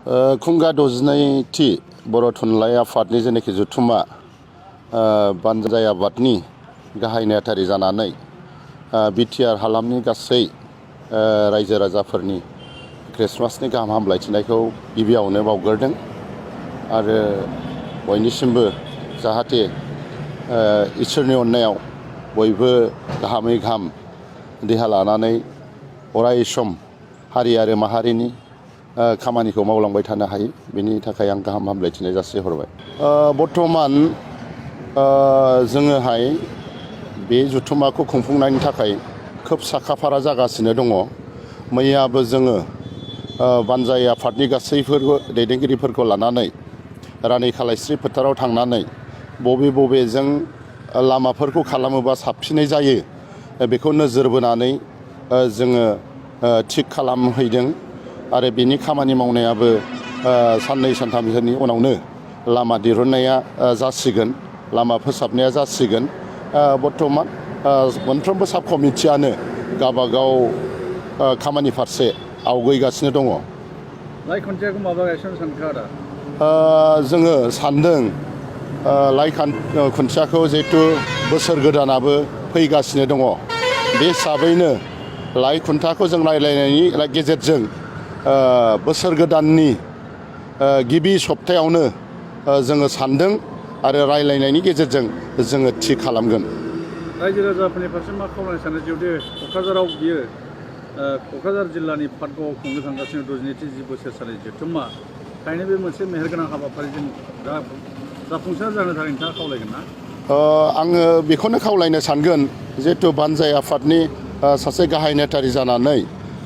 खुंगा 62थि बर' थुनलाइ आफादनि जेनाखि जथुम्मा बानजाय आबादनि गाहाय नेहाथारि जानानै बिटिआर हालामनि गासै रायजो राजाफोरनि ख्रिस्टमासनि गाहाम हामलायथिनायखौ गिबियावनो बावग्रोदों आरो बयनिसिमबो जाहाथे इसोरनि अननायाव बयबो गाहामै गाहाम देहा लानानै अराय सम हारि आरो माहारिनि खामानिखौ मावलांबाय थानो हायो बेनि थाखाय आं गाहाम हामलायथिनाय जासिहरबाय। बर्थमान जोङोहाय बे जथुम्माखौ खुंफुंनायनि थाखाय खोब साखाफारा जागासिनो दङ। मैयाबो जोङो बानजाय आफादनि गासैफोरबो दैदेनगिरिफोरखौ लानानै रानि खालायस्रि फोथाराव थांनानै बबेजों लामाफोरखौ खालामोबा साबसिनै जायो बेखौ नोजोर बोनानै जोङो थिग खालामहैदों आरो बिनि खामानि मावनायाबो साननै सानथामसोनि उनावनो लामा दिहुननाया जासिगोन, लामा फोसाबनाया जासिगोन। बर्थमान मोनफ्रोमबो साब कमिटियानो गावबागाव खामानि फारसे आवगैगासिनो दङ। लाइ खुन्थियाखौ माबा गायसननो सानखो आदा? जोङो सान्दों लाइ खुन्थियाखौ जिहेथु बोसोर गोदानाबो फैगासिनो दङ, बे हिसाबैनो लाइ खुन्थाखौ जों रायलायनायनि गेजेरजों बोसोर गोदाननि गिबि सप्तायावनो जोङो सान्दों आरो रायलायनायनि गेजेरजों जोङो थि खालामगोन। रायजो राजाफोरनि फारसे मा खावलायनो सानो जिहेतु क'क्राझाराव बियो क'क्राझार जिल्लानि पाटगावआव खुंनो थांगासिनो 62थि जि बोसोरसालि जथुम्मा, ओंखायनो बे मोनसे मेहेरगोनां हाबाफारिजों जाफुंसार जानो थाखाय नोंथाङा खावलायगोन ना? आङो बेखौनो खावलायनो सानगोन जिहेतु बानजाय आफादनि सासे गाहाय नेहाथारि जानानै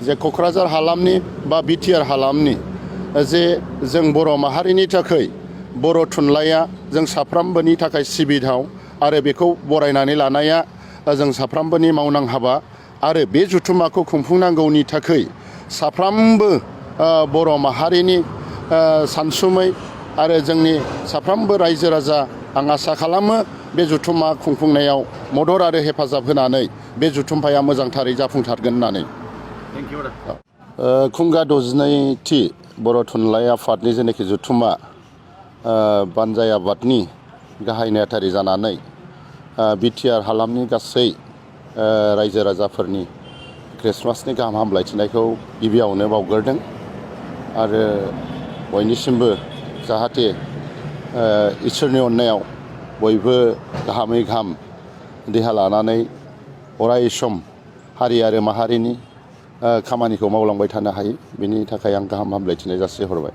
जे क'क्राझार हालामनि बा बिटिआर हालामनि जे जों बर' माहारिनि थाखाय बर' थुनलाइया जों साफ्रोमबोनि थाखाय सिबिथाव आरो बेखौ बरायनानै लानाया जों साफ्रोमबोनि मावनां हाबा आरो बे जथुम्माखौ खुंफुंनांगौनि थाखाय साफ्रोमबो बर' माहारिनि सानसुमै आरो जोंनि साफ्रोमबो रायजो राजा आं आसा खालामो बे जथुम्मा खुंफुंनायाव मदद आरो हेफाजाब होनानै बे जथुम्माया मोजांथारै जाफुंसारगोन होननानै। खुंगा 62थि बर' थुनलाइ आफादनि जेनाखि जथुम्मा बानजाय आबादनि गाहाय नेहाथारि जानानै बिटिआर हालामनि गासै रायजो राजाफोरनि ख्रिस्टमासनि गाहाम हामलायथिनायखौ गिबियावनो बावग्रोदों आरो बयनिसिमबो जाहाथे इसोरनि अननायाव बयबो गाहामै गाहाम देहा लानानै अराय सम हारि आरो माहारिनि खामानिखौ मावलांबाय थानो हायो बेनि थाखाय आं गाहाम हामलायथिनाय जासिहरबाय।